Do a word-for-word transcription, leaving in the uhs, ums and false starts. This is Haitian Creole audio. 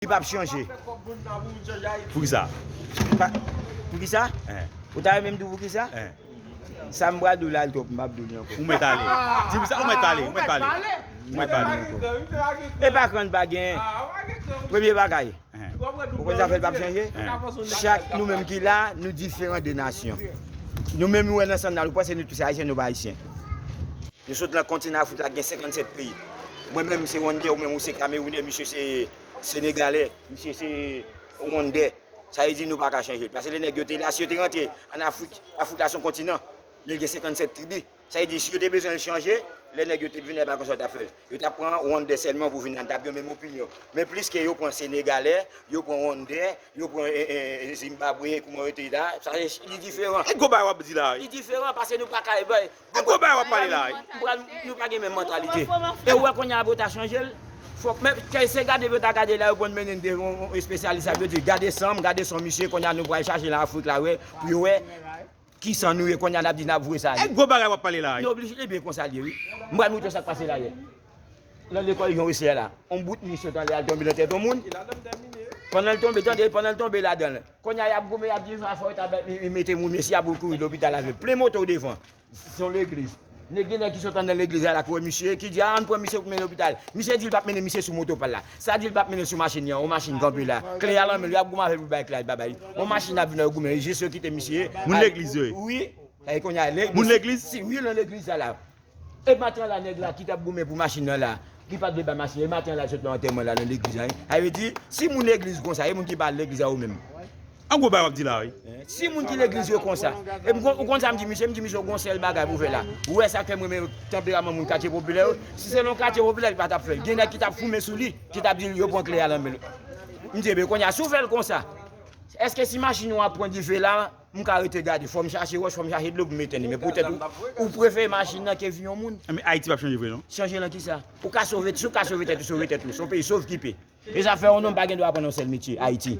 Li p ap chanje. Poukisa? Poukisa? Ou ta renmen m di w poukisa? Sa m pral di w la, l twòp, m p ap di w li ankò. Ou mèt ale. Di m sa, ou mèt ale, ou mèt pale. Ou mèt pale. E pa kran pa gen. Premye bagay. Ou konn sa fè l p ap chanje? Chak nou menm ki la, nou diferan de nasyon. Nou menm nou wè nan sann la, nou panse nou tout se ayisyen, nou pa ayisyen. Nou sot nan kontinan Afrik la, gen senkannsèt peyi. Mwen menm se Wandè, ou menm ou se Kamerounè, misye se Senegalè, misye se Wandè. Sa vle di nou pa ka chanje l. Paske lè nèg yo te la, si yo te rantre ann Afrik, Afrik la se yon kontinan, men l gen senkannsèt tribi. Sa vle di si yo te bezwen l chanje, lè nèg yo te vin la, e pa konsa yo t ap fè l. Yo t ap pran Wandè sèlman pou vin la, n t ap gen menm opinyon. Men plis ke yo pran Senegalè, yo pran Wandè, yo pran Zimbabwe, kouman yo te la, sa li diferan. E gwo bagay w ap di la wi. Li diferan paske nou pa ka. E gwo bagay w ap pale la wi. Nou pa gen menm mantalite. E ou wè kounye a pou ta chanje l, fòk men kè se gade pou ta gade la, yo pran mennen de yon espesyalis ap yo di gade san m, gade san misye, kounye a nou pral chache nan Afrik la wè, pou yo wè ki san nou ye, kounye a n ap di n ap voye sa ale. E gwo bagay w ap pale la wi. Nou oblije, ebyen konsa l ye wi. M pral moutre w sa k pase la yè. Nan lekòl Jan Wesè a la, yon bout mi sot anlè al tonbe nan tèt yon moun. Pandan l tonbe, tande, pandan l tonbe ladan l, kounye a y ap goumen, y ap di sa fò yo ta mete moun, mesye a pou l kouri lopital avè l. Plen moto devan. Se yon legliz. Nèg gen nèg ki sot anndan legliz la, la ki wè misye, ki di a ann pran misye pou mennen lopital. Misye di l p ap mennen misye sou moto pa l la. Sa di l p ap mennen sou machin li an, yon machin kanpe la. Kle a lan men l, y ap goumen avè l pou bay kle a, li pa bay. Yon machin ap vin nan yo goumen, jis yo kite misye. Moun legliz yo ye? Wi. Sa e kounye a legliz. Moun legliz? Si, wi, nan legliz sa la. E maten an la, nèg la ki t ap goumen pou machin nan la, ki pa t vle bay machin, e maten an la, l sot nan antèman la, nan legliz la, wi. Sa vle di, si moun legliz konsa, e moun ki pa al legliz a yo menm. An gwo bagay w ap di la wi. Si moun ki legliz yo konsa, e m kon- ou konn sa m di misye, m di misye ou gon sèl bagay pou fè la. Ou wè sa k fè m renmen tanperaman moun katye popilè yo. Si se nan katye popilè, li pa t ap fè l. Gen nèg ki t ap foumen sou li, ki t ap di l yo pran kle a nan men l. M di, ebyen, kounye a, si w fè l konsa, èske si machin ou ap pran dife la, m ka rete gade, fò m chache wòch, fò m chache dlo pou m etenn li. Men poutèt ou, ou prefere machin nan ke vi yon moun. Men Ayiti p ap chanje vre non. Chanje nan kisa? Ou ka sove, si w ka sove tèt ou, sove tèt ou. Se yon peyi sovkipe. E sa fè yon nonm pa gen dwa aprann yon sèl metye, Ayiti.